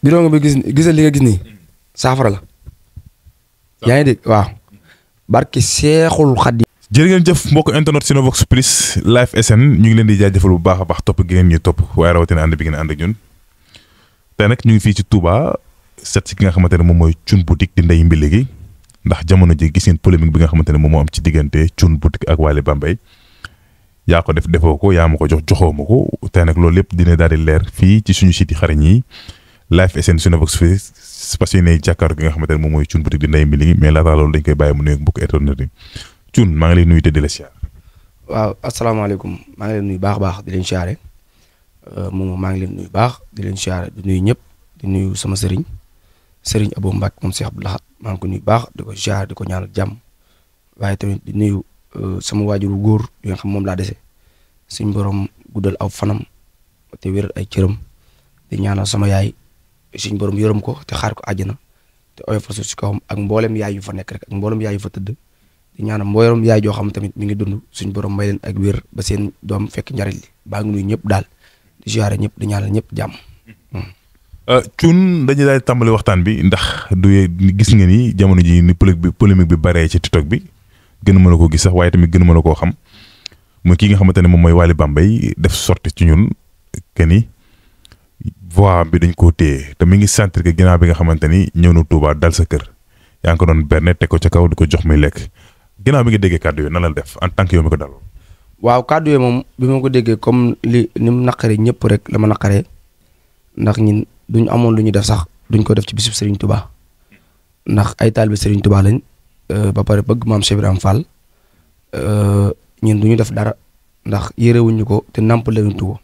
bidon bi gisal li nga gis nii saafara la. yaa ngi dégg waaw. barki Seexul Xadiim. jërë ngeen jëf mbokk internet Cinevox Plus Live SN ñu ngi leen di jaajëfal bu baax a baax topp gi ngeen ñuy topp waaye rawatina ànd bi ngeen ànd ak ñun tey nag ñu ngi fii ci Touba set si ki nga xamante ne moom mooy Thioune Boutique di ndeyu mbili gi ndax jamono ji gis ngeen polémique bi nga xamante ne moom moo am ci diggante Thioune Boutique ak Waly Bambey yaa ko def defoo ko yaa ma ko joxoo ma ko tey nag loolu lépp dina daal di leer fii ci suñu site yi xarañ yi Live SN Cinevox Plus parce que ne jàkkaarloo gi nga xamante ne moom mooy Thioune Boutique di ndeyu mbili gi mais laata loolu dañ koy bàyyi mu nuyu mbokk internet yi Thioune maa ngi lay nuyu te di la siyaar. waaw asalaamaaleykum maa ngi leen nuyu baax a baax di leen siyaare moom maa ngi leen nuyu baax di leen siyaare di nuyu ñëpp di nuyu sama sëriñ Abou Mbacke moom Cheikh Abdou Lahad maa ngi ko nuyu baax di ko siyaare di ko ñaanal jàmm waaye tamit di nuyu sama waajuru góor yi nga xam moom laa dese suñ borom guddal aw fanam te wéral ay cëram di ñaanal sama yaay suñ borom yërëm ko te xaar ko àjjana te oyofal suuf si kawam ak mboolem yaay yu fa nekk rek ak mboolem yaay yu fa tëdd. di ñaanal mboolem yaay joo xam tamit mi ngi dund suñ borom may leen ak wér ba seen doom fekk njariñ li baa ngi nuyu ñëpp daal di ziare ñëpp di ñaanal ñëpp jàmm. Thioune dañuy daal di tàmbali waxtaan bi ndax du gis nga ni jamono ji ni polémique bi baree ci TikTok bi gën a mën a koo gis sax waaye tamit gën a mën a koo xam mooy kii nga xamante ne moom mooy Waly Bambey def sorti ci ñun que ni voix bi dañ koo téye te mi ngi sentir que ginnaaw bi nga xamante ni ñëw na Touba dal sa kër yaa ngi ko doon berne teg ko ca kaw di ko jox muy lekk. ginnaaw bi nga déggee kàddu yooyu nan la def en tant que yow mi ko daloo. waaw kàddu yooyu moom bi ma ko déggee comme ni mu naqaree ñëpp rek la ma naqaree ndax ñun duñ amoon lu ñu def sax duñ ko def ci bisub Serigne Touba ndax ay taalibe Serigne Touba lañ ba pare bëgg maam Cheikh Ibrahima Fall ñun du ñu def dara ndax yérewuñu ko te nampalewuñu ko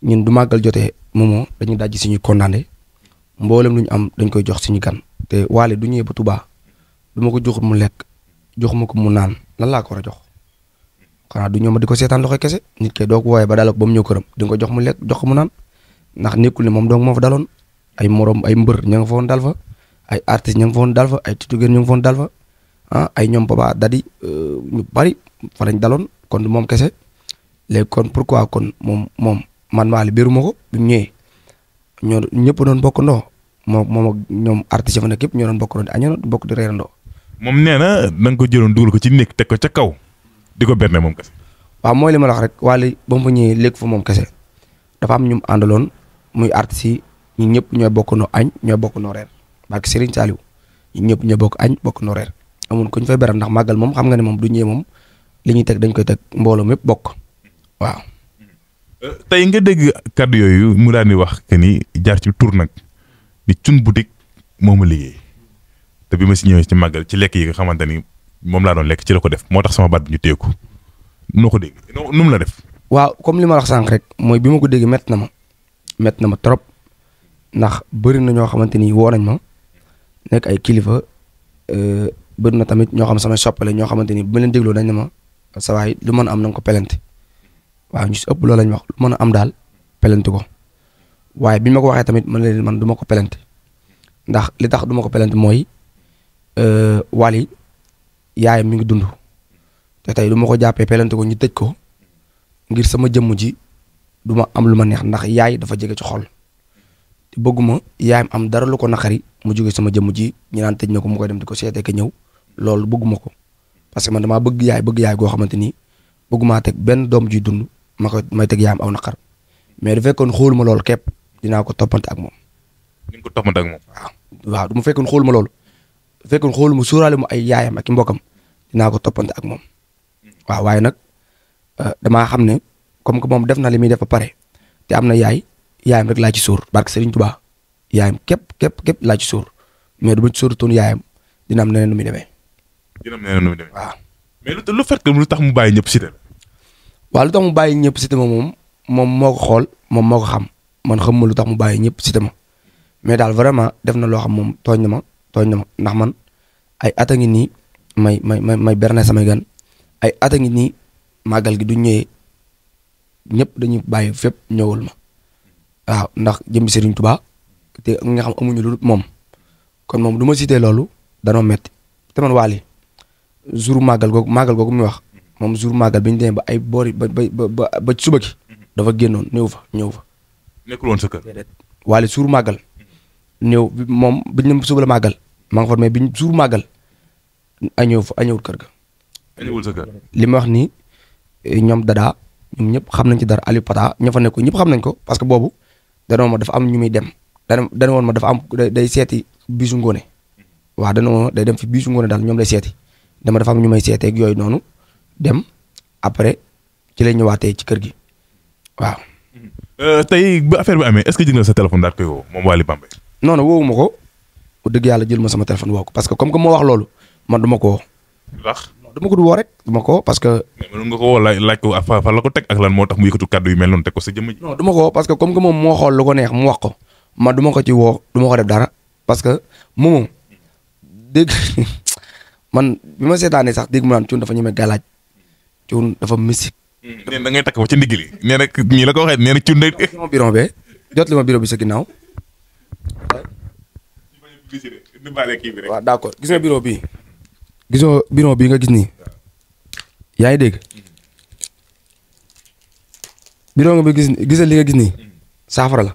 ñun du màggal jotee moomoo dañuy dajji suñuy kondaande mboolem lu ñu am dañ koy jox suñu gan te Waly du ñëwee ba Touba du ma ko joxul mu lekk. jox ma ko mu naan lan laa ko war a jox xanaa du ñëw ma di ko seetaan loxo kese nit kay doo ko wooyee ba dalal ko ba mu ñëw këram di nga ko jox mu lekk jox ko mu naan ndax nekkul ne moom dong moo fa daloon ay morom ay mbër ña nga fa woon dal fa ay artistes ña nga fa woon dal fa ay titugéen ña nga fa woon dal fa ay ñoom Papa Dadi ñu bari fa lañ daloon kon du moom kese léegi kon pourquoi kon moom man Waly béru ma ko bi mu ñëwee ñoo ñëpp doon bokk ndoo moom ak ñoom artistes yi fa nekk yëpp ñoo doon bokk doon di añoo di bokk di reerandoo. moom nee na da nga ko jëloon dugal ko ci néeg teg ko ca kaw di ko berne moom kese. waaw mooy li ma la wax rek Waly ba mu fa ñëwee léegi fa moom kese dafa am ñu mu àndaloon muy artistes yi ñun ñëpp ñooy bokk noo añ ñooy bokk noo reer barke Serigne Saliou ñun ñëpp ñooy bokk añ bokk noo reer amul ku ñu fay beral ndax màggal moom xam nga ne moom du ñëwee moom li ñuy teg dañ koy teg mbooloo mépp bokk waaw. tey nga dégg kàddu yooyu mu daan di wax que ni jaar ci tur nag di Thioune Boutique moo ma liggéey. te bi ma si ñëwee ci màggal ci lekk yi nga xamante ni moom laa doon lekk ci la ko def moo tax sama baat bi ñu téye ko noo ko dégg nu mu la def. waaw comme li ma wax sànq rek mooy bi ma ko déggee métti na ma trop ndax bëri na ñoo xamante ni woo nañ ma nekk ay kilifa bëri na tamit ñoo xam samay soppale ñoo xamante ni bu ma leen dégloo dañ ne ma sa waay lu mën a am na nga ko pelante waaw ñu si ëpp loolu lañ wax lu mën a am daal pelante ko waaye bi ma ko waxee tamit man leen man du ma ko pelante ndax li tax du ma ko pelante mooy. Waly yaayam mi ngi dund te tey du ma ko jàppee pelante ko ñu tëj ko ngir sama jëmm ji du ma am lu ma neex ndax yaay dafa jege ci xol te bëgguma yaayam am dara lu ko naqari mu jóge sama jëmm ji ñu naan tëj na ko mu koy dem di ko seetee ka ñëw loolu bëgguma ko parce que man damaa bëgg yaay goo xamante ni bëggumaa teg benn doom juy dund may teg yaayam aw naqar mais du fekkoon xooluma loolu képp dinaa ko toppante ak moom. ni nga ko toppante ak moom. waaw du ma fekkoon xooluma loolu. fekkoon xooluma suuraale mu ay yaayam ak i mbokkam dinaa ko toppante ak moom waaw waaye nag damaa xam ne comme que moom def na li muy def ba pare te am na yaayam rek laa ci sóor barke Serigne Touba yaayam képp laa ci sóor mais du ma ci sóoratoon yaayam dina am neneen nu muy demee. waaw. mais lu fait que lu tax mu bàyyi ñëpp cité la. waaw lu tax mu bàyyi ñëpp cité ma moom moo ko xool moom moo ko xam man xam ma lu tax mu bàyyi ñëpp cité ma mais daal vraiment def na loo xam moom tooñ na ma ndax man ay at a ngi nii may berne samay gan ay at a ngi nii màggal gi du ñëwee ñëpp dañuy bàyyi fépp ñëwul ma waaw ndax jëmbi Serigne Touba te nga xam amuñu lu moom kon moom du ma cité loolu danoo metti te man Waly jour màggal googu muy wax moom jour màggal bi ñu demee ba ay boori ba suba gi dafa génnoon ñëw fa. nekkul woon sa kër. Waly jour màggal ñëw moom biñ ne suba la màggal maa nga fa mais biñ suur màggal añëwul kër ga. añëwul sa kër. li ma wax nii ñoom dadaa ñoom ñëpp xam nañ ci dara Aliou Pata ña fa nekk ñëpp xam nañ ko parce que boobu dana ma dafa am ñu muy dem dana woon ma dafa am day seeti bisu ngoone waaw dana woon day dem fi bisu ngoone daal ñoom lay seeti dama dafa am ñu may seeteeg yooyu noonu dem après ci lay ñëwaatee ci kër gi waaw. tey ba affaire bi amee est-ce que jël nga sa téléphone daal koy woo moom Waly Bambey. non non woowu ma ko dëgg yàlla jël ma sama téléphone woo ko parce que comme que moo wax loolu man du ma ko woo. ndax. dama ko du woo rek du ma ko woo parce que. mais mën nga ko woo laaj ko fa la ko teg ak lan moo tax mu yëkkatu kàddu yu mel noonu teg ko sa jëmm ji. non du ma ko woo parce que comme que moom moo xool lu ko neex mu wax ko man du ma ko ci woo du ma ko def dara parce que moom dégg man bi ma seetaanee sax dégg mu naan cuun dafa ñeme galaaj cuun dafa mystique. nee da ngay takk ba ci ndigg li nee na ñii la ko waxee nee na cuun day. sama bureau be jot li ma bureau bi sa ginnaaw. waaw d'accord gis nga bureau bii. gisoo bureau bii nga gis nii. yaa ngi dégg. bureau nga bi gisal li nga gis nii. saafara la.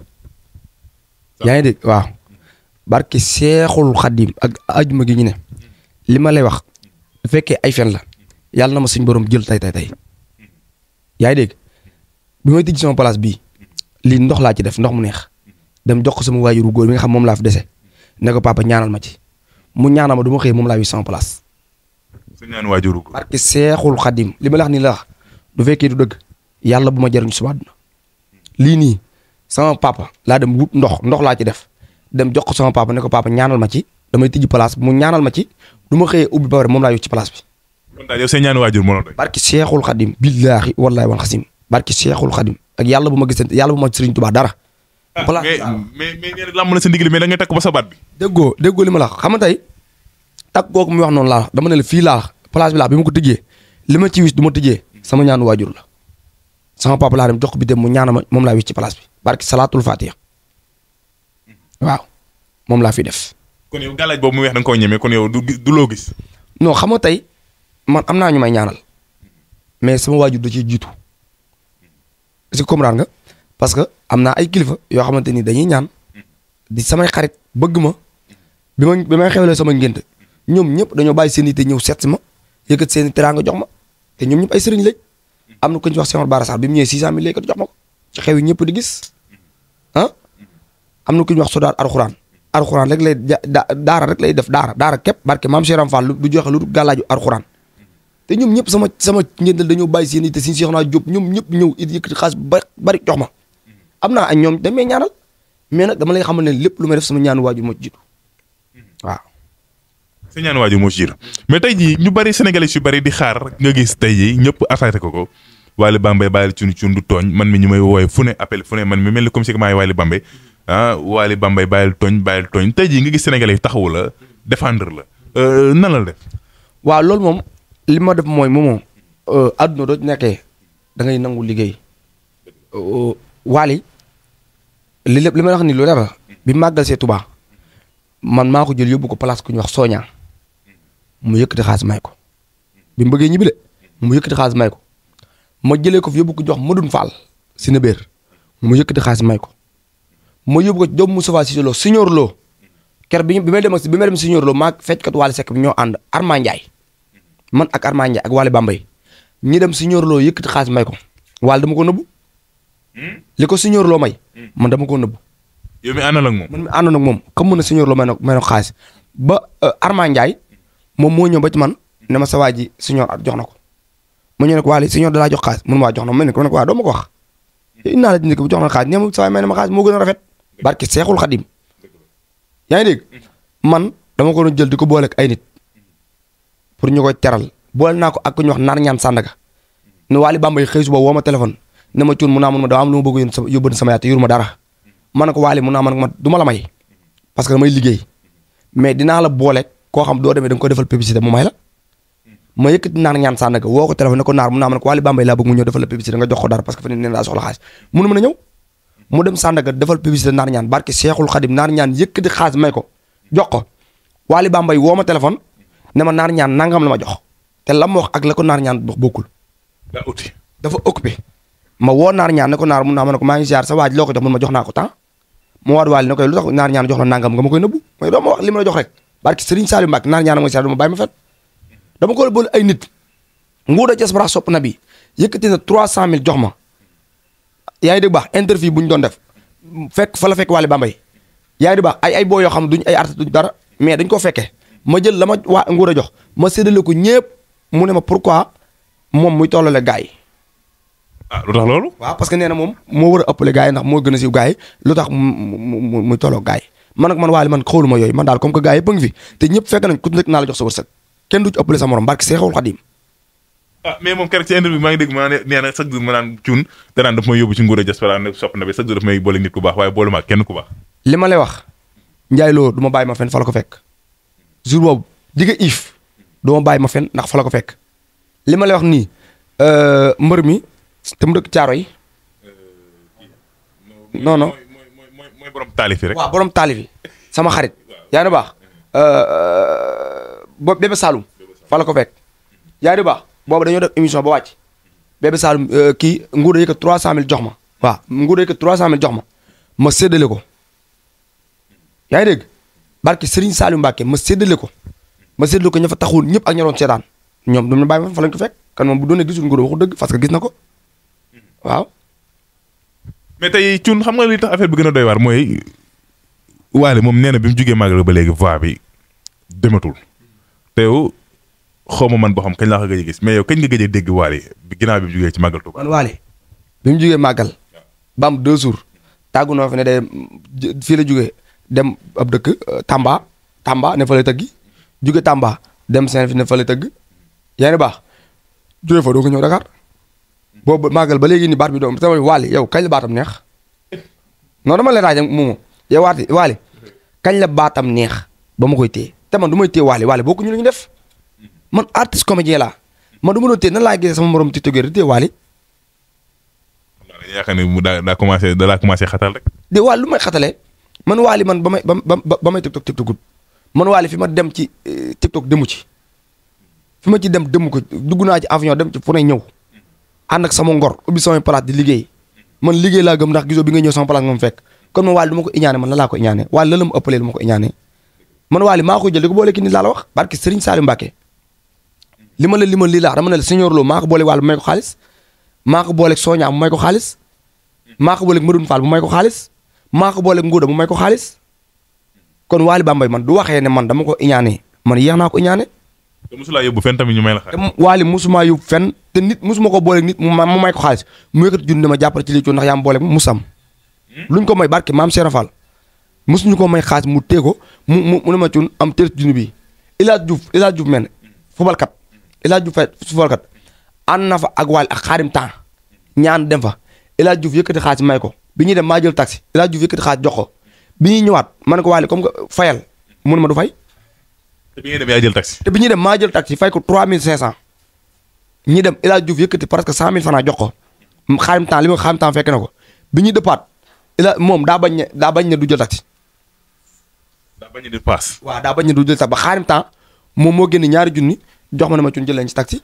yaa ngi dégg waaw. barke seexul xaddim ak ajuma gi ñu ne. li ma lay wax. bu fekkee ay fen la. yàlla na ma suñ borom jël tey. yaa ngi dégg bi may tijji sama place bii. lii ndox laa ci def ndox mu neex. dem jox ko sama waajuru góor bi nga xam moom laa fi dese. ne ko papa ñaanal ma ci. mu ñaanal ma du ma xëy moom laa wi sama place. sa ñaan waajuru góor. parce que seexul xadim li ma la wax nii la wax du fekkee du dëgg yàlla bu ma jariñ suba àdduna lii nii sama papa laa dem wut ndox laa ci def dem jox ko sama papa ne ko papa ñaanal ma ci damay tijji place mu ñaanal ma ci du ma xëyee ubbi ba pare moom laa yu ci place bi. kon daal yow seen ñaan waajur moo la doy. barki seexul xadim billaahi wallaahi wal xasim barki seexul xadim ak yàlla bu ma gisante yàlla bu ma Sëriñ Tuubaa dara. mais nee na làmb na sa ndigli mais da ngay takk ba sa baat bi. déggoo li ma la wax xam nga tey takk googu muy wax noonu laa dama ne la fii laa place bi laa bi ma ko tëjee li ma ci wis du ma tëjee sama ñaanu waajur la sama papa laa dem jox bi dem mu ñaana ma moom laa wis ci place bi barki salaatul fatiha waaw moom laa fi def. kon yow gàllaaj boobu mu weex da nga koo ñemee kon yow du loo gis. non xam nga tey man am naa ñu may ñaanal mais sama waajur da ciy jiitu est-ce que comprendre nga parce que am naa ay kilifa yoo xamante ni dañuy ñaan di samay xarit bëgg ma bi may xewlee sama ngénte ñoom ñëpp dañoo bàyyi seen yitte ñëw seet si ma yëkkat seen i teraanga jox ma te ñoom ñëpp ay sëriñ lañ am na ku ñu wax Senghor Bara Sarr bi mu ñëwee 600000 léegi jox ma ko ci xew yi ñëpp di gis ah am na ku ñu wax Sodaar Alxuraan rek lay daara rek lay def daara képp barke maam Cheikh Fall du joxe lu gàllaaju Alxuraan te ñoom ñëpp sama ngéntal dañoo bàyyi seen yitte si Cheikh naa Diop ñoom ñëpp ñëw yëkkati xaalis bari jox ma am naa ak ñoom dañ may ñaanal mais nag dama lay xamal ne lépp lu may def sama ñaanu waajur moo ci jiitu waaw. sa ñaan waajur moo ci jiitu mais tey jii ñu bari sénégalais yu bari di xaar nga gis tey jii ñëpp attaqué ko Waly Bambey bàyyil cun du tooñ man mi ñu may woowee fu ne appel fu ne man mi mel ni comme si que maay Waly Bambey Waly Bambey bàyyil tooñ tey jii nga gis sénégalais yi taxawu la défendre la nan la def. waaw loolu moom li ma def mooy moomoo àdduna doo nekkee da ngay nangu liggéey Waly li lépp li ma wax ni lu dara bi màggal see Touba man maa ko jël yóbbu ko place ku ñu wax Soña mu yëkkati xaalis may ko bi mu bëggee ñibbi de mu yëkkati xaalis may ko ma jëlee ko fi yóbbu ko jox Madoune Fall si Nebéer mu yëkkati xaalis may ko ma yóbbu ko ci doomu Moustapha Cissé Lo Signor Lo ker bi may dem Signor Lo maa fecckat Waly Seck bi ñoo ànd Arma Ndiaye man ak Arma Ndiaye ak Waly Bambey ñi dem Signor Lo yëkkati xaalis may ko Waly dama ko nëbbu li ko Signor Lo may man dama ko nëbbu. yow mi àndal ak moom man mi àndoon ak moom xam mën na Signor Lo may na ko xaalis ba Arma Ndiaye moom moo ñëw ba ci man ne ma sa waa ji Signor jox na ko ma ñëw ne ko Waly Signor dalaa jox xaalis mun maa jox na ma ne ko waa doo ma ko wax naa la dindi ko jox na xaalis ñoom sa waay may na ma xaalis moo gën a rafet barke Seexul Xadim yaa ngi dégg man dama ko doon jël di ko boole ak ay nit pour ñu koy teral boole naa ko ak ku ñu wax nar ñaan Sandaga ne Waly Bambey xëy suba woo ma téléphone ne ma cuun mun naa mun ma dama am lu ma bëgg yóbbu sama yaay te yóru ma dara ma ne ko Waly mun naa man ma du ma la may parce que damay liggéey mais dinaa la boole koo xam doo demee da nga ko defal publicité mu may la ma yëkkati naar ñaan Sandaga woo ko téléphone ne ko naar mun naa man ko Waly Bambey laa bëgg mu ñëw defal la publicité nga jox ko dara parce que fa ne nee daa soxla xaalis munu mën a ñëw mu dem Sandaga defal publicité naar ñaan barke Seexul Xadim naar ñaan yëkkati xaalis may ko jox ko Waly Bambey woo ma téléphone ne ma naar ñaan nangam la ma jox te la ma wax ak la ko naar ñaan wax bokkul dafa occupé ma woo naar ñaan ne ko naar mun naa ma ne ko maa ngi ziar sa waaj loo ko jox mun ma jox naa ko temps moo waat Wally ne koy lu tax naar ñaan jox la nangam nga ma koy nëbbu mooy doo ma wax li ma la jox rek barki Serigne Saliou Mbacke naar ñaan mooy seet dama bàyyi ma fet dama ko boole ay nit nguuda jas bara sopp na bi yëkkati na 300000 jox ma yaa ngi dégg baax interview bu ñu doon def fekk fa la fekk Wally Bambey yaa ngi dégg baax ay boo yoo xam duñ ay artiste duñ dara mais dañ ko fekkee ma jël la ma waa nguuda jox ma séddale ko ñëpp mu ne ma pourquoi moom muy tollale gars yi ah lu tax loolu. waaw parce que nee na moom moo war a ëppale gars yi ndax moo gën a siiw gars yi lu tax muy tolloo gars yi man ak man Wally man xooluma yooyu man daal comme que gars yi pëng fi te ñëpp fekk nañ ku nekk naa la jox sa wërsëg kenn du ci ëppale sa morom barke Seexul Xadim ah mais moom keroog ci interview maa ngi dégg ma nee na chaque jour ma naan cuun danaan daf may yóbbu ci nguur a jaspara ne sopp na bi chaque jour daf may boole nit ku baax waaye boole ma kenn ku baax. li ma lay wax Ndiaye Lo du ma bàyyi ma fen fa la ko fekk jour boobu digga if du ma bàyyi ma fen ndax fa la ko fekk li ma lay wax nii mbër mi te mu dëkk caaro yi non non mooy borom taalif yi rek. waaw borom taalif yi sama xarit yaa ngi baax boobu Bébé Saloum fa la ko fekk yaa ngi baax boobu dañoo def émission ba wàcc Bébé Saloum kii nguur a yëkkat 300000 jox ma waaw nguur a yëkkat 300000 jox ma séddale ko yaa ngi dégg barki Serigne Saliou Mbacke ma séddale ko ña fa taxul ñëpp ak ña doon seetaan ñoom du ñu bàyyi ma fa lañ ko fekk kan moom bu doonee gisul nguur waxu dëgg parce que gis na ko waaw. mais tey cuun xam nga li tax affaire bi gën a doy waar mooy Wally moom nee na bi mu jugee màggal ba léegi voix bi dematul te yow xaw ma man boo xam kañ laa ko gëj a gis mais yow kañ nga gëj a dégg Wally bi ginnaaw bi mu jugee ci màggal Tuuba. man Wally bi mu jugee màggal ba am 2 jours tàggu noo fi ne de fii la jugee dem ab dëkk Tamba ne fa lay tëggi jugee Tamba dem seen fi ne fa lay tëgg yaa ngi baax jugee fa doo ko ñëw Dakar boobu màggal ba léegi ni baat bi doom te Wally yow kañ la baatam neex non dama lay laaj moomu yow Wally kañ la baatam neex ba ma koy téye te man du may téye Wally bokku ñu la ñu def man artiste comédien laa man du ma doon téye nan laa gisee sama morom tiktokeur di téye Wally. yaakaar ne mu daa commencé xatal rek. de Wally lu may xatalee man Wally man ba may tiktok man Wally fi ma dem ci tiktok demu ci fi ma ci dem demu ko dugg naa ci avion dem ci fu ne ñëw ànd ak sama ngor ubbi samay place di liggéey man liggéey laa gëm ndax gisoo bi nga ñëw sama place moom fekk kon man Wally du ma ko iñaane man la laa ko iñaane Wally la ma ëppalee lu ma ko iñaane man Wally maa koy jël di ko boole ki nit laa la wax barki Serigne Saliou Mbacke li ma lii laa dama ne la Seigneur Lo maa ko boole Wally bu may ko xaalis maa ko booleeg Soña bu may ko xaalis maa ko booleeg Madoune Fall bu may ko xaalis maa ko booleeg Ngouda bu may ko xaalis kon Wally Bambey man du waxee ne man dama ko iñaane man yéex naa ko iñaane te mosulaa yóbbu fenn tamit ñu may la xaalis. te Wally mosumaa yóbbu fenn te nit mosuma ko booleeg nit mu may ko xaalis mu yëkkati junni dama jàppale ci lii coono ndax yaa ma booleeg musam luñ ko may barke maam Cheikh Fall mosuñu ko may xaalis mu tee ko mu ne ma cuun am teel junni bii El Hadj Diouf mel fubalkat El Hadj Diouf fay fubalkat ànd na fa ak Wally ak xaarim temps ñaan dem fa El Hadj Diouf yëkkati xaalis may ko bi ñuy dem maa jël taxi El Hadj Diouf yëkkati xaalis jox ko bi ñuy ñëwaat ma ne ko Wally comme que fayal mu ne ma du fay. te bi ñuy dem yaa jël taxi. te bi ñuy dem maa jël taxi fay ko 3500 ñi dem El Hadj Diouf yëkkati presque 100000 francs jox ko xaarim temps li ma xaarim temps fekk na ko bi ñuy dëppaat moom daa bañ ne du jël taxi. daa bañ di paas. waaw daa bañ ne du jël taxi ba xaarim temps moom moo génne ñaari junni jox ma ne ma cuun jël leen ci taxi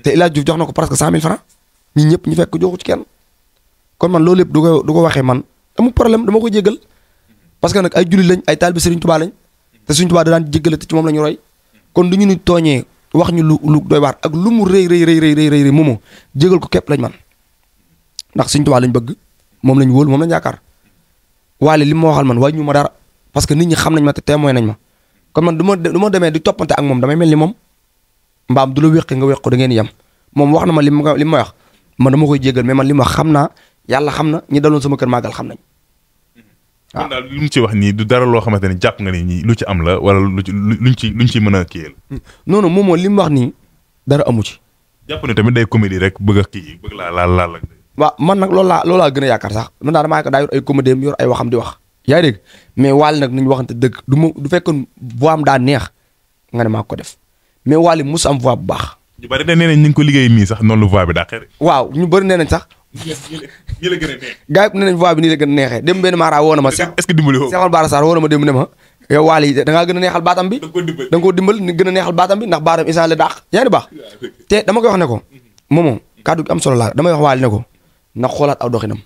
te El Hadj Diouf jox na ko presque 100000 francs ñi ñëpp ñu fekk joxu ci kenn kon man loolu lépp du ko waxee man amul problème dama ko jéggal parce que nag ay jullit lañ ay taalibe Serigne Touba lañ te Serigne Touba da daan jéggale te ci moom la ñu roy kon du ñu ni tooñee wax ñu lu doy waar ak lu mu rëy moomoo jégal ko képp lañ man ndax Serigne Touba lañ bëgg moom lañ wóolu moom lañ yaakaar Wally li ma waxal man wàññi ma dara parce que nit ñi xam nañ ma te témoin nañ ma kon man du ma demee di toppante ak moom damay mel ni moom mbaam du la wéqi nga wéq ko da ngeen yem moom wax na ma li ma wax man dama koy jégal mais man li ma wax xam naa yàlla xam na ñi daloon sama kër màggal xam nañ. waaw kon daal li mu ci wax nii du dara loo xamante ne jàpp nga ni ñii lu ci am la wala luñ ci mën a kiyeel. non non moom li mu wax nii dara amu ci. jàpp ne tamit day comédie rek bëgg a kii bëgg laa laal. waaw man nag loolu laa gën a yaakaar sax man daal damaa daa yor ay comédie yor ay waxam di wax. yaa ngi dégg mais Wally nag nañu waxante dëgg du fekkoon voix am daa neex nga ne maa ko def mais Wally mos am voix bu baax. ñu bari nee nañ ñu ngi ko liggéey nii sax noonu la voix bi dàqee. waaw ñu bëri nee nañ sax. ñi la gën a neex. gars yi nee nañ voix bi nii la gën a neexee dem benn maara woo na ma. est-ce que dimbali woo. Cheikh Bara Sarr woo na ma dem ne ma yow Wally da ngaa gën a neexal baatam bi. da nga koo dimbal ni gën a neexal baatam bi ndax baatam instant la dàq. yaa ngi baax te dama koy wax ne ko moomoo kàddu gi am solo laa damay wax Wally ne ko na xoolaat aw doxinam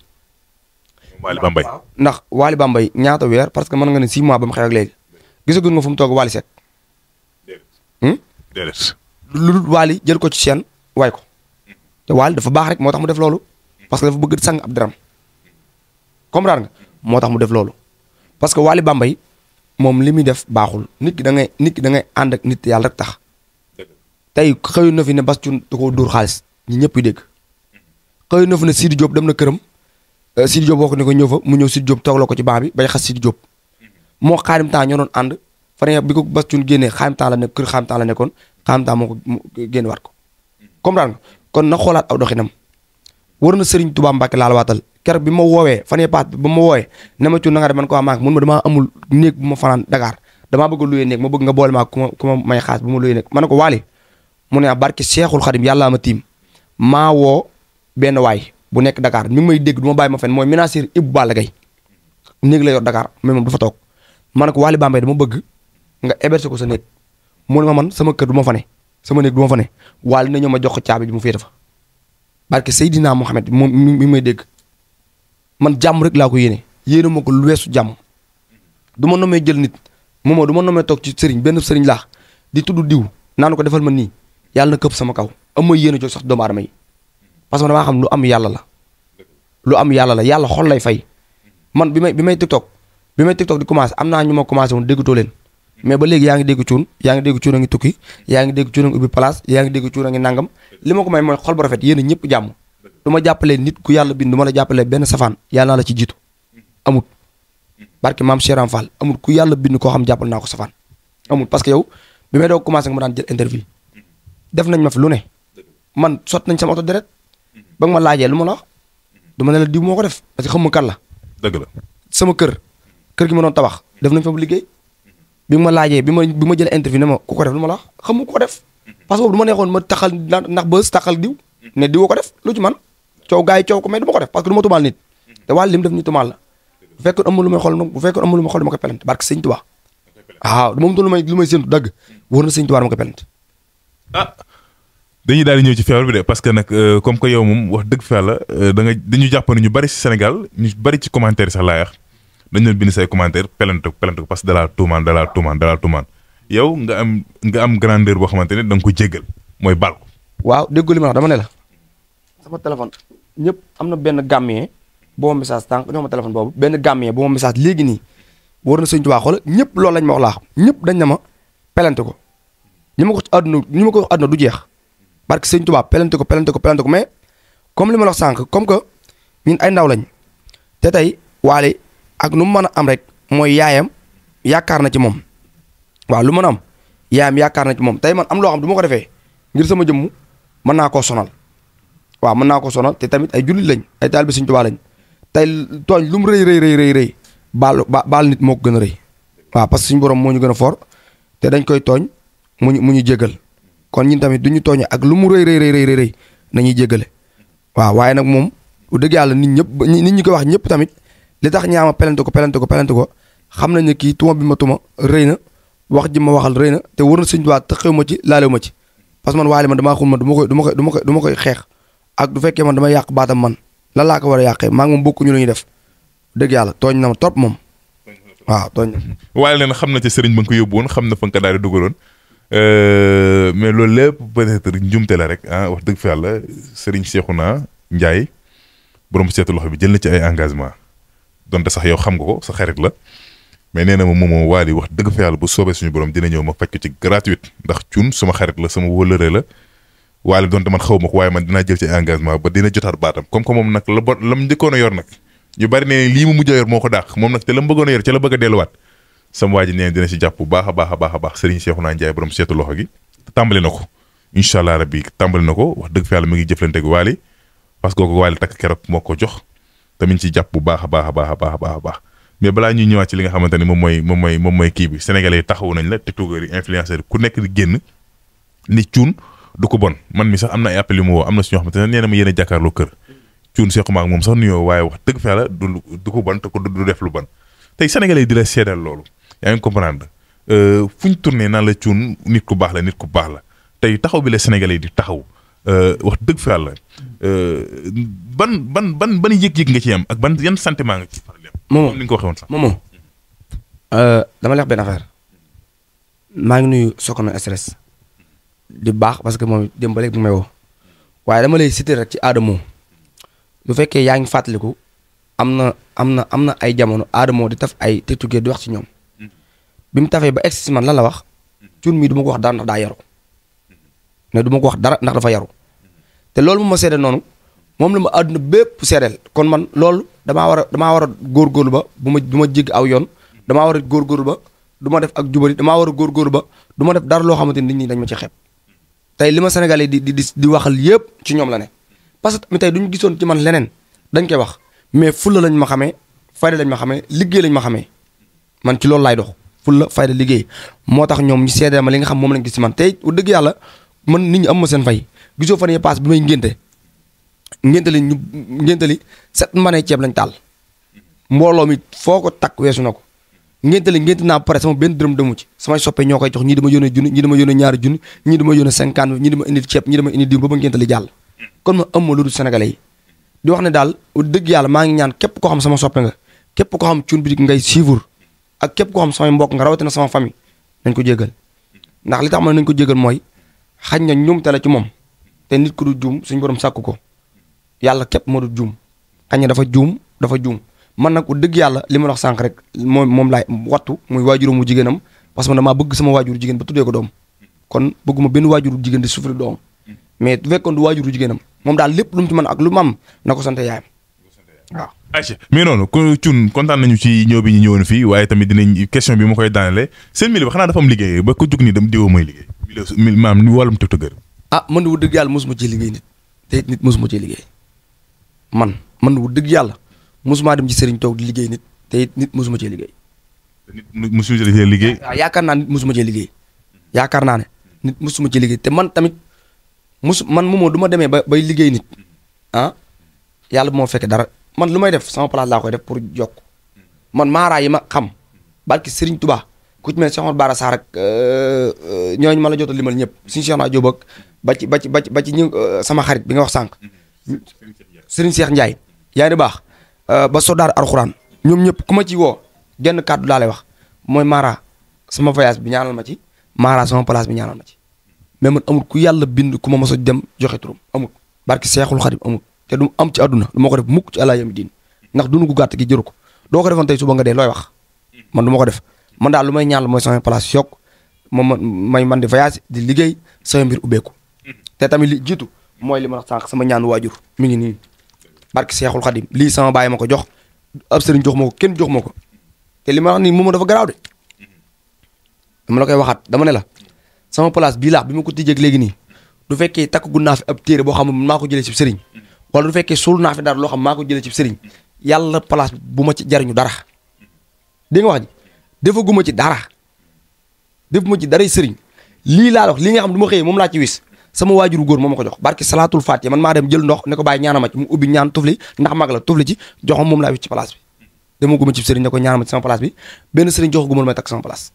Waly Bambey ndax Waly Bambey ñaata weer parce que mën nga ne 6 mois ba mu xew ak léegi gisaguñ nga fu mu toog Waly Seck. déedéet. lu dul Waly jël ko ci chaîne waay ko te Waly dafa baax rek moo tax mu def loolu parce que dafa bëgg sang ab daram comprendre nga moo tax mu def loolu parce que Waly Bambey moom li muy def baaxul nit ki da ngay ànd ak nit yàlla rek tax tey xëyu na fi ne Bass Thioung da koo dóor xaalis ñi ñëpp dégg xëyu na fi ne Sidi Diop dem na këram Sidi Diop wax ne ko ñëw fa mu ñëw Sidi Diop toogloo ko ci banc bi bay xas Sidi Diop moo Xaadim Temps ñoo doon ànd fan bi ko Bass Thioung génnee Xaadim Temps la nekk kër Xaadim Temps la nekkoon Xaadim Temps moo ko génne waat ko comprendre nga kon na xoolaat aw doxinam war na Serigne Touba Mbacke laal waatal keroog bi ma woowee fan yii paat ba ma woowee ne ma Thioung na nga def man ko maak mun ma damaa amul néeg bu ma fanaan Dakar damaa bëgg a luyee néeg ma bëgg nga boole maa ku ma may xaas bu ma luyee néeg ma ne ko Waly mu ne barke Seexul Xadim yàllaa ma tiim maa woo benn waay bu nekk Dakar mi ngi may dégg du ma bàyyi ma fen mooy ménagère Ibou Balla Gaye néeg la yor Dakar mais moom du fa toog ma ne ko Waly Bambey dama bëgg nga héberger ko sa néeg mu ne ma man sama kër du ma fa ne sama néeg du ma fa ne Waly na ñëw ma jox ko caabi bi mu féete fa barke Seydina Mohamed moom mi may dégg man jàmm rek laa ko yéene ma ko lu weesu jàmm du ma nomee jël nit moomoo du ma nomee toog ci sëriñ benn sëriñ laax di tudd diw naan ko defal ma nii yàlla na këpp sama kaw am ma yéene jox sax doomu aadama yi parce que damaa xam lu am yàlla la yàlla xol lay fay man bi may TikTok di commencé am naa ñu ma commencé woon déggatoo leen mais ba léegi yaa ngi dégg Thioung a ngi tukki yaa ngi dégg Thioung a ngi ubbi place yaa ngi dégg Thioung a ngi nangam li ma ko may mooy xol bu rafet yéen ñëpp jàmm du ma jàppalee nit ku yàlla bind du ma la jàppalee benn safaan yàlla naa la ci jiitu amut barke maam Cheram Fall amut ku yàlla bind koo xam jàppal naa ko safaan amut parce que yow bi may doog commencé nga ma daan jël interview def nañ ma fi lu ne man sot nañ sama oto deret ba nga ma laajee lu ma la wax du ma ne la diw moo ko def parce que xam ma kan la dëgg la sama kër gi ma doon tabax def nañ fa bu liggéey bi ma laajee bi ma jël interview ne ma ku ko def lu ma la wax xam nga ku ko def parce que boobu du ma neexoon ma taxal ndax bës taxal diw ne diwoo ko def lu ci man coow gars yi coow ko mais du ma ko def parce que du ma tumaal nit te Waly lim def ñu tumaal la bu fekkoon amul lu may xool bu fekkoon amul lu may xool dama koy pelante barke Sëñ Tuubaa waaw moom lu may séntu dagg wóor na Sëñ Tuubaa dama koy pelante dañuy daal di ñëw ci feebar bi de parce que nag comme que yow moom wax dëgg fa yàlla dañu jàpp ne ñu bari ci Sénégal ñu bari ci commentaire sax laa wax dañu doon bind say commentaire pelante ko parce que dalaa tuumaan yow nga am grandeur boo xamante ne da nga ko jéggal mooy baal ko. waaw déggu li ma wax dama ne la sama téléphone ñëpp am na benn gàmmee boo ma message tànk ñoo ma téléphone boobu benn gàmmee boo ma message léegi nii war na Sëñ Tuubaa xool ñëpp loolu lañ ma wax laa ñëpp dañ na ma pelante ko ñi ma ko wax àdduna du jeex barke Sëñ Tuubaa pelante ko mais comme li ma la wax sànq comme que ñun ay ndaw lañ te tey Waly ak nu mu mën a am rek mooy yaayam yaakaar na ci moom waaw lu mën a am yaayam yaakaar na ci moom tey man am loo xam du ma ko defee ngir sama jëmm mën naa koo sonal waaw mën naa ko sonal te tamit ay jullit lañ ay taalibe Sëñ Tuubaa lañ tey tooñ lu mu rëy baal nit moo ko gën a rëy waaw parce que suñu borom moo ñu gën a fort te dañ koy tooñ mu ñu jégal kon ñun tamit du ñu tooñee ak lu mu rëy nañuy jégale waaw waaye nag moom bu dëgg yàlla nit ñi koy wax ñëpp tamit li tax ñaama pelante ko xam nañ ne kii tuma bi ma tuma rëy na wax ji ma waxal rëy na te war na Sëñ Tuubaa te xew ma ci laalew ma ci parce que man Waly man damaa xul ma du ma koy xeex ak du fekkee man damay yàq baatam man lan laa ko war a yàqee maa ngi moom bokkuñu lu ñuy def dëgg yàlla tooñ na ma trop moom waaw tooñ na. Waly leen xam na ci sëriñ ba nga ko yóbbu woon xam na fa nga ko daal di dugaloon mais loolu lépp peut-être njumte la rek wax dëgg fa yàlla sëriñ Cheikhouna Ndiaye borom seetu loxo bi jël na ci ay engagement donte sax yow xam nga ko sa xarit la mais nee na ma moom Waly wax dëgg fa yàlla bu soobee suñu borom dina ñëw ma faj ko ci gratuite ndax Thioune sama xarit la sama wóllëre la Waly donte man xaw ma ko waaye man dinaa jël ci engagement ba dina jotaat baatam comme que moom nag la mu njëkkoon a yor nag ñu bari ne lii mu mujj a yor moo ko dàq moom nag te la mu bëggoon a yor ca la bëgg a delluwaat sama waa ji nee dina ci jàpp bu baax a baax Serigne Cheikhouna Ndiaye borom seetu loxo gi tàmbali na ko incha allah rabbi tàmbali na ko wax dëgg fa yàlla mu ngi jëflante ak Waly parce que kooku Waly takk keroog moo ko jox tamit ci jàpp bu baax a baax mais balaa ñuy ñëwaat ci li nga xamante ne moom mooy kii bi sénégalais yi taxawu nañ la tiktokeur yi influenceurs yi ku nekk di génn ni Thioune du ko bon man mi sax am na ay appel yu mu woo am na suñoo xamante ne nee na ma yéen a jàkkaarloo kër Thioune sequma ak moom sax nuyoo waaye wax dëgg fa yàlla du ko bon te ko du def lu bon tey sénégalais yi di la seedal loolu yaa ngi comprendre fu ñu tourné naan la Thioune nit ku baax la tey taxaw bi la sénégalais yi di taxaw wax dëgg fa yàlla ban yëg-yëg nga ci am ak ban yan sentiment nga ci faral di am. moom ni nga ko waxee woon sax. moom dama lay wax benn affaire maa ngi nuyu Sokone stress di baax parce que moom démb ba léegi may woo waaye dama lay citer rek ci Adamo lu fekkee yaa ngi fàttaliku am na ay jamono Adamo di taf ay tiktokeur di wax ci ñoom bi mu tafee ba egsi si man lan la wax cuun mii du ma ko wax dara ndax daa yaru ne du ma ko wax dara ndax dafa yaru te loolu mu ma seede noonu moom la ma àdduna bépp seedeel kon man loolu damaa war a góorgóorlu ba bu ma jéggi aw yoon damaa war a góorgóorlu ba du ma def ak jubari damaa war a góorgóorlu ba du ma def dara loo xamante ni nit ñi dañ ma ci xeeb tey li ma Sénégalais di waxal yëpp ci ñoom la ne parce que tey duñu gisoon ci man leneen dañ koy wax mais fulla lañ ma xamee fayda lañ ma xamee liggéey lañ ma xamee man ci loolu laay dox fulla fayda liggéey moo tax ñoom ñu seedeel ma li nga xam moom lañ gis ci man tey u dëgg yàlla man nit ñi am ma seen fay gisoo fan yee paas bi may ngénte li 7 mbanay ceeb lañ taal mbooloo mi foo ko takk weesu na ko ngénte naa pare sama benn dërëm demu ci samay soppe ñoo koy jox ñii dama yónnee junni ñii dama yónnee ñaari junni ñii dama yónnee 50 ñii dama indi ceeb ñii dama indi diw ba ba ngénte li jàll kon ma am ma lu dul sénégalais yi di wax ne daal dëgg yàlla maa ngi ñaan képp koo xam sama soppe nga képp koo xam Thioune Boutique ngay suivre ak képp koo xam samay mbokk nga rawatina sama famille nañ ko jégal ndax li tax ma nañ ko jégal mooy xañ na ñum te la ci moom te nit ku du juum suñu borom sàkku ko yàlla képp moo du juum xañ na dafa juum man nag dëgg yàlla li ma wax sànq rek moom laay wattu muy waajuram mu jigéenam parce que damaa bëgg sama waajuru jigéen ba tuddee ko doom kon bëgguma benn waajuru jigéen di souffrir doom mais du fekkoon du waajuru jigéenam moom daal lépp lu mu ci mën ak lu mu am na ko sant yaayam waaw. Aïcha mais noonu ku Thioune kontaan nañu ci ñëw bi ñu ñëwoon fii waaye tamit dinañ question bi ma koy daanele seen milieu ba xanaa dafa am liggéey ba ko jug ni dem diwoo mooy liggéey maam ni wàllum tiktokeur. man wu dëgg yàlla mosuma ci liggéey nit te nit mosuma ci liggéey man wu dëgg yàlla mosuma dem ci sëriñ toog di liggéey nit te nit mosuma cee liggéey. nit mosuma cee liggéey. waaw yaakaar naa nit mosuma cee liggéey yaakaar naa ne nit mosuma cee liggéey te man tamit man moomoo du ma demee bay liggéey nit yàlla bu moo fekkee dara man lu may def sama place laa koy def pour jokk man maaraa yi ma xam barki Serigne Touba ku ci mel Cheikh Omar Bara Sarr ak ñooñu ma la jot a limal ñëpp suñu Cheikh naa Jóob ak ba ci ñu sama xarit bi nga wax sànq Serigne Cheikh Ndiaye yaa ngi baax ba Sodaar Alxuraan ñoom ñëpp ku ma ci woo genn kàddu laa lay wax mooy Mara sama voyage bi ñaanal ma ci Mara sama place bi ñaanal ma ci mais man amul ku yàlla bind ku ma mos a dem joxe turam amul barki Seexul Xadim amul te du am ci àdduna du ma ko def mukk ci àlla yami diin ndax dunu gu gàtt gi jëru ko doo ko defoon tey suba nga dee looy wax man du ma ko def man daal lu may ñaan la mooy sama place yokk may man di voyage di liggéey sama mbir ubbeeku te tamit li jiitu mooy li ma wax sànq sama ñaan waajur mi ngi nii barki Seexul Xadim lii sama baay ma ko jox ab sëriñ jox ma ko kenn jox ma ko te li ma wax nii moom dafa garaaw de dama la koy waxaat dama ne la sama place bii laax bi ma ko tijjeeg léegi nii du fekkee takk gu naa fi ab téere boo xam ne maa ko jëlee ci sëriñ wala du fekkee suul naa fi dara loo xam maa ko jëlee ci sëriñ yàlla place bu ma ci jariñu dara dégg nga wax ji defaguma ci dara defuma ci dara sëriñ lii laa wax li nga xam du ma xëyee moom laa ci wis sama waajuru góor moo ma ko jox barki salaatul faatiha man maa dem jël ndox ne ko bàyyi ñaana ma ci mu ubbi ñaan tufli ndax mag la tufli ci joxam moom laa wis ci place bi dama guma ci sëriñ ne ko ñaana ma ci sama place bi benn sëriñ jox guma may takk sama place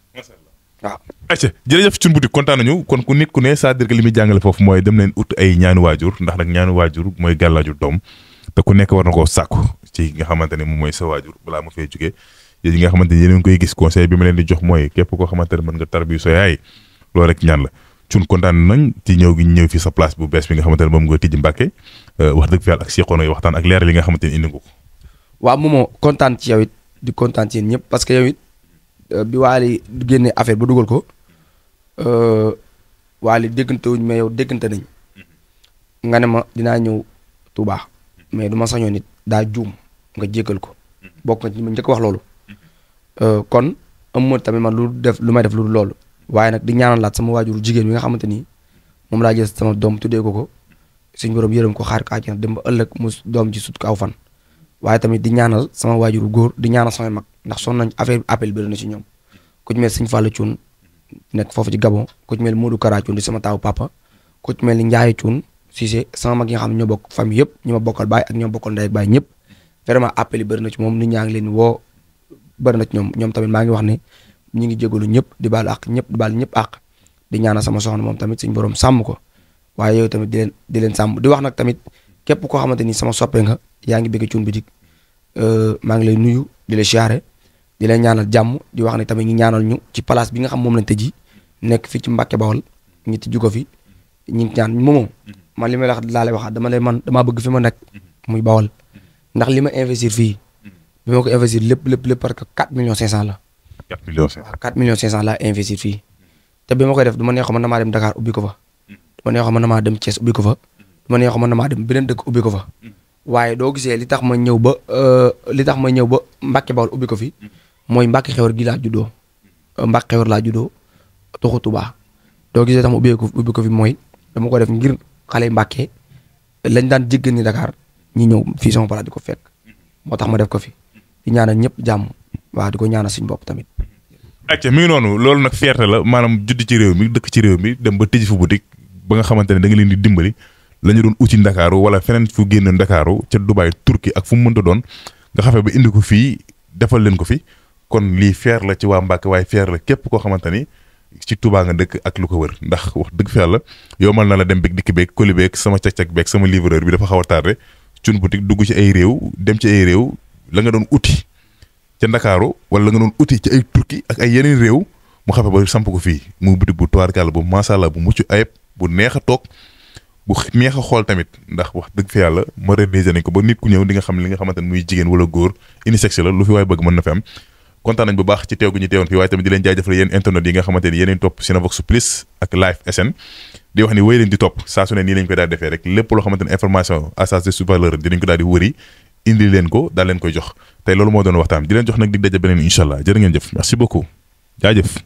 waaw. ayca jërëjëf Thioune Boutique kontaan nañu kon ku nit ku ne c'est-à-dire que li muy jàngale foofu mooy dem leen ut ay ñaanu waajur ndax nag ñaanu waajur mooy gàllaaju doom te ku nekk war na koo sàkku ci nga xamante ne moom mooy sa waajur balaa ma fay jógee yéen ñi nga xamante ne yéen a ngi koy gis conseil bi ma leen di jox mooy képp koo xamante ne mën nga tarbiyu sa yaay loolu rek ñaan la Thioune kontaan nañ ci ñëw gi ñëw fii sa place bu bees bi nga xamante ne moom nga tijji Mbàkke wax dëgg fi yàlla ak seqoon ay waxtaan ak leer li nga xamante ne indi nga ko. waaw moomoo kontaan ci yow it di kontaan ci yéen ñëpp parce que yow it bi Waly génne affaire ba dugal ko Waly déggante wuñ mais yow déggante nañ nga ne ma dinaa ñëw Touba mais du ma sañoon nit daa juum nga jéggal ko bokk nga ci ma njëkk wax loolu kon amuma tamit man lu may def lu loolu waaye nag di ñaanal laat sama waajuru jigéen bi nga xamante ni moom laa jël sama doom tuddee ko suñ borom yërëm ko xaar ko àjjana dem ba ëllëg mu doom ci sut ko aw fan waaye tamit di ñaanal sama waajuru góor di ñaanal samay mag ndax son nañ affaire appel bi na ci ñoom ku ci mel Sëñ Fallou Thioune nekk foofu ci Gabon ku ci mel Modou Kara Thioune di sama taawu papa ku ci mel ni Ndiaye Thioune Cissé sama mag yi nga xam ne ñoo bokk famille yëpp ñi ma bokkal baay ak ñoo bokkal ndey ak baay ñëpp vraiment appel yi bëri na ci moom nit ñaa ngi leen woo bëri na ci ñoom tamit maa ngi wax ne ñi ngi jégalu ñëpp di baal àq ñëpp di baal ñëpp àq di ñaanal sama soxna moom tamit suñ borom sàmm ko waaye yow tamit di leen sàmm di wax nag tamit képp koo xamante ni sama soppe nga yaa ngi bëgg Thioune Boutique maa ngi lay nuyu di la siyaare di la ñaanal jàmm di wax ne tamit ñu ñaanal ñu ci place bi nga xam moom lañ tëji nekk fii ci Mbàkke Bawol ñi tëju ko fi ñu ngi ñaan moomoo man li may wax laa lay waxaat damaa bëgg fi ma nekk muy Bawol ndax li ma investir fii bi ma ko investir lépp parce que 4 millions 500 la. 4 millions 500 waaw 4 millions 500 laa investir fii te bi ma koy def du ma neexoon man damaa dem Dakar ubbi ko fa du ma neexoon man damaa dem Thiès ubbi ko fa du ma neexoon man damaa dem beneen dëkk ubbi ko fa waaye doo gisee li tax ma ñëw ba Mbàkke Bawol ubbi ko fi mooy Mbàkke Xewar gi laa juddoo Mbàkke Xewar laa juddoo toxu Tuubaa doo gisee tax ma ubbi ko fi mooy dama ko def ngir xale Mbàkke lañ daan jéggan ni Dakar ñi ñëw fii sama palaas di ko fekk moo tax ma def ko fi di ñaanal ñëpp jàmm waaw di ko ñaanal suñu bopp tamit. acca mi ngi noonu loolu nag fierté la maanaam judd ci réew mi dëkk ci réew mi dem ba tëj fu boutique ba nga xamante ne da nga leen di dimbali la ñu doon uti Ndakaaru wala feneen fu génn Ndakaaru ca Dubaay Turquie ak fu mu mënta doon nga xamee ba indi ko fii defal leen ko fi kon lii fier la ci waa Mbàkke waaye fier la képp koo xamante ni ci Touba nga dëkk ak lu ko wër ndax wax dëgg fi yàlla yombal na la dem beeg dikk beeg colis beeg sama cag-cag beeg sama livreur bi dafa xaw a tardé Thioune Boutique dugg ci ay réew dem ci ay réew la nga doon uti ca Ndakaaru wala la nga doon uti ci ay Turquie ak ay yeneen réew mu xafe ba samp ko fii muy boutique bu tubaarkàlla bu macha allah bu mucc ayib bu neex a toog bu neex a xool tamit ndax wax dëgg fi yàlla moderniser nañ ko ba nit ku ñëw di nga xam li nga xamante ne muy jigéen wala góor unisexe la lu fi waay bëgg mën na fi am kontaan nañ bu baax ci teew gu ñu teewoon fii waaye tamit di leen jaajëfal yéen internet yi nga xamante ni yéen topp Cinevox Plus ak Live SN di wax ni wéy leen di topp saa su ne nii lañ koy daal defee rek lépp loo xamante ne information à sa juste valeur dinañ ko daal di wëri indi leen ko daal leen koy jox tey loolu moo doon waxtaan di leen jox nag dig daje beneen incha allah jërë ngeen jëf merci beaucoup jaajëf